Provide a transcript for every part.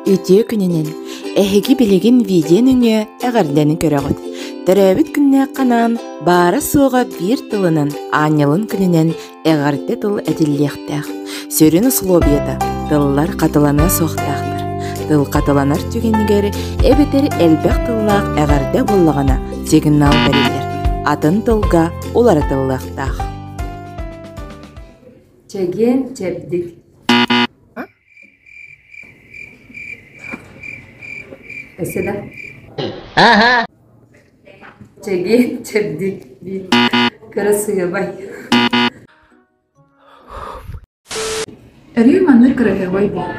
Үтүө күнүнэн! Эһиги билигин видео нөҥүө эҕэрдэни көрөҕүт. Төрөөбүт күннээххэ анаан баара-суоҕа биир тылынан аанньалын күнүнэн эҕэрдэ тыл этиллиэхтээх. Сүрүн усулуобуйата тыллар хатыланыа суохтаахтар. Тыл хатыланар түгэнигэр эбэтэр элбэх тыллаах эҕэрдэ буоллаҕына сигнал бэриллэр, атын тылга уларытыллыахтаах. Чэгиэн чэбдик Өссө да Чэгиэн чэбдик биир кырасыабай Өрүү маннык кыраһыабай буол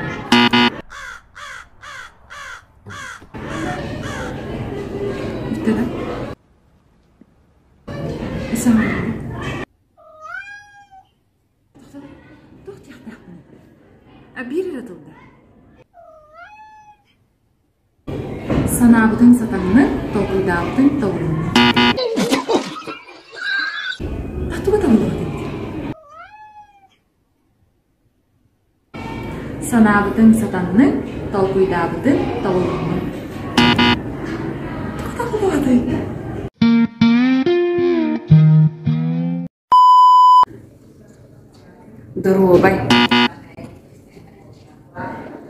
Туох диэхтээхпиний? Биир эрэ тылда. Санаабытыҥ сатаннын, толкуйдаабытыҥ тобулуннун. Туга табыллыбат эбит. Санаабытыҥ сатаннын, толкуйдаабытыҥ тобулуннун. Туга табыллыбатый? Доруобай,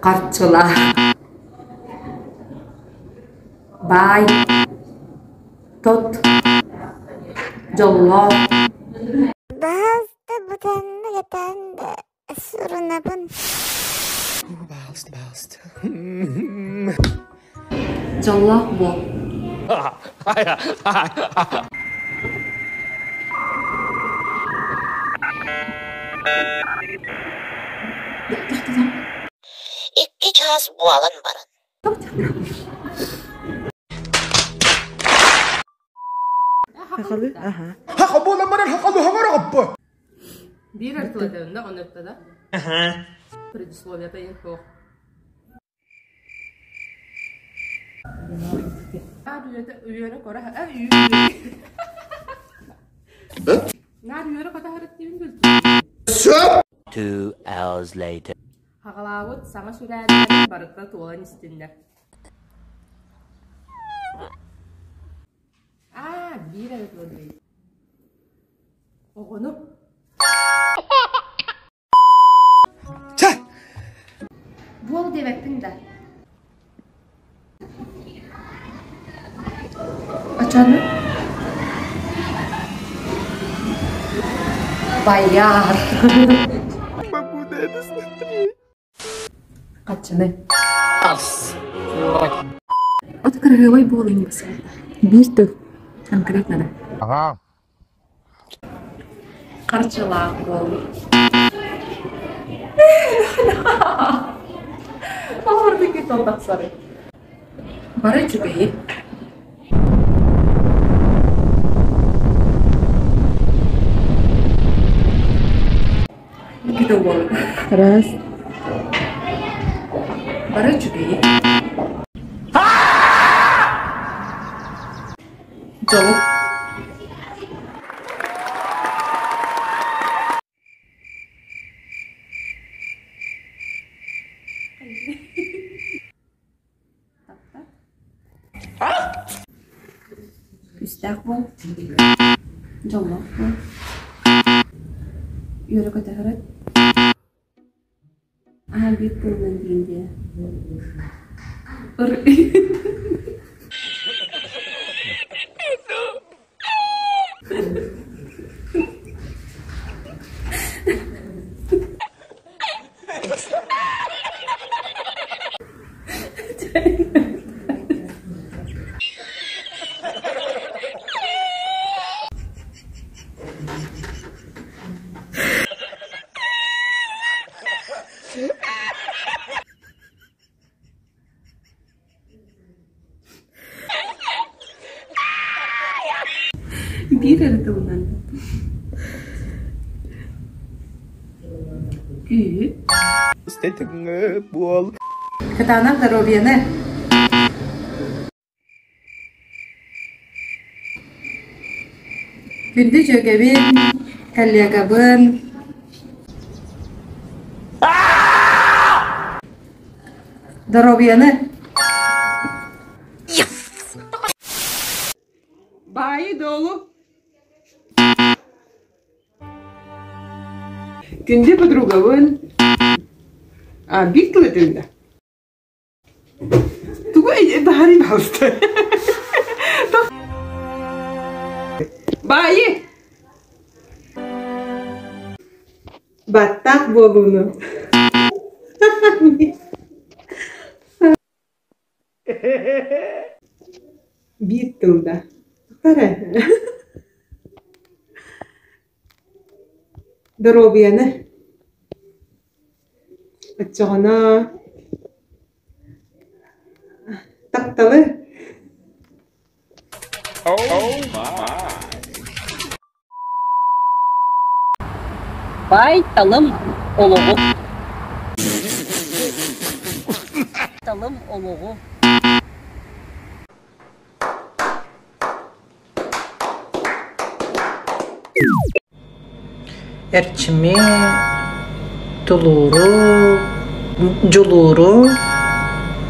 харчылаах, баай, тот, дьоллоох. Баһаалыста бытаннык этэн да сурунабын. Пожалуйста, пожалуйста. Дьоллоох буол. Икки чаас буолан баран. Биир артылатарында оннуктада. Предисловията инфо. 2 hours later. Хаҕалаабыт саҥа сүрээннэрин барыта туолан истиннэр. Аа, биир эрэ туолбут. Оҕону Буол диэбэппин да. Очону Баяр. Могу на это смотреть. Хаччыны. От кыргыбай буолуҥ Биир тыл. Конкретно да. Ага. Харчылаах буол. Оһордуки тыл тахсары. Бары үчүгэйи. Икки тыл буолла. Раз. Бары үчүгэйи. Дьолу. Күүстээх буол. Дьоллоох буол. Үөрэ көтөһөрөт. Аһа биир тылынан диэн диэ. Биир эрэ тылынан. Күүһү. Буол. Кытаанах доруобуйаны. Күндү дьүөгэбин, коллегабын, Доруобуйаны. Баайы долу. Күндү подругабын. А, биир тыл этилиннэ. Тугу баһарый баһалыста. Баайы! Баттах буолууну. Биир тылда. Тоқтар Доруобуйаны. Оччоҕуна тапталы. Баай талым олоҕу. Талым олоҕу. Эрчими, тулууру, дьулууру,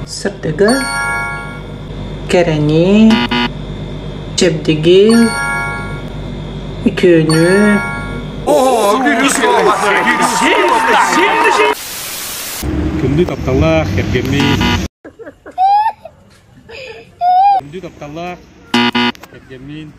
сырдыгы, кэрэни, чэбдиги, үтүөнү. Күндү тапталлаах кэргэммин. Күндү тапталлаах кэргэммин.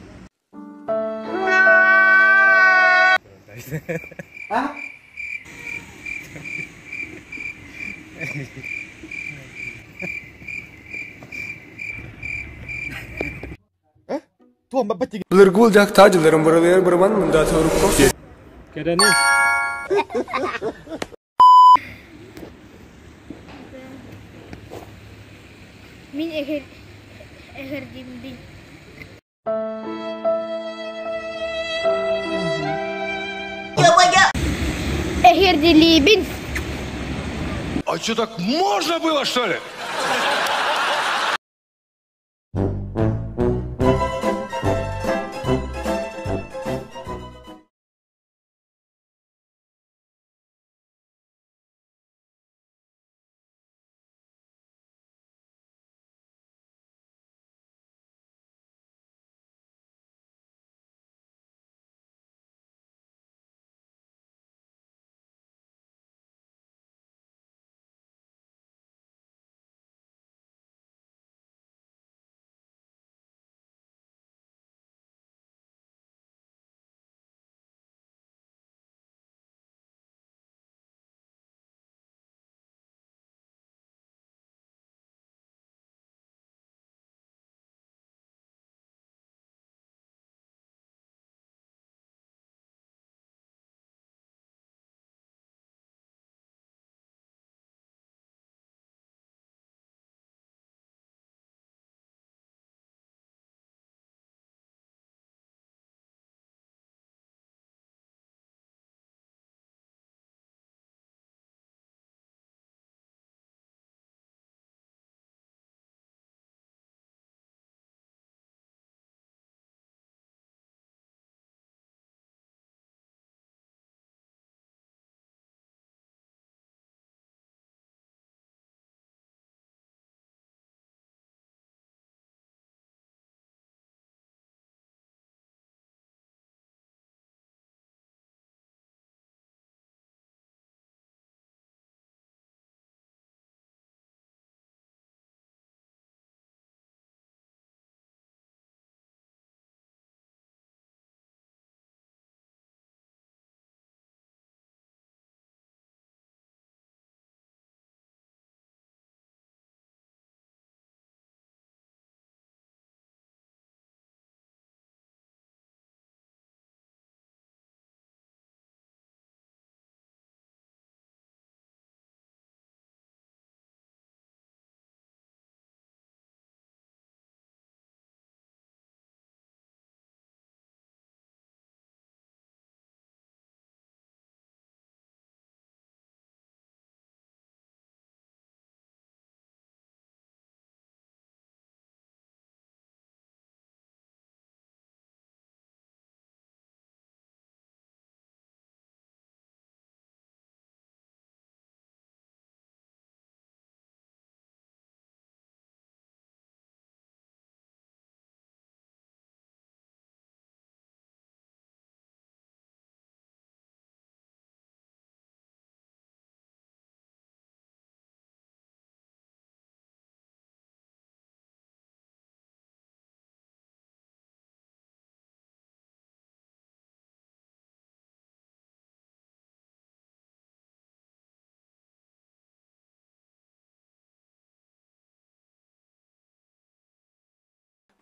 Былыргы дьахтаа дьылларын быралыйар бырабан мында торукко. Кэрэни. Мин эхер эхердимбин. Эхердилиибин. А что так можно было, что ли?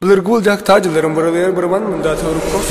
Былыргы былдьаһыктаах дьылларын быралыйар бырабан мындаата урукку.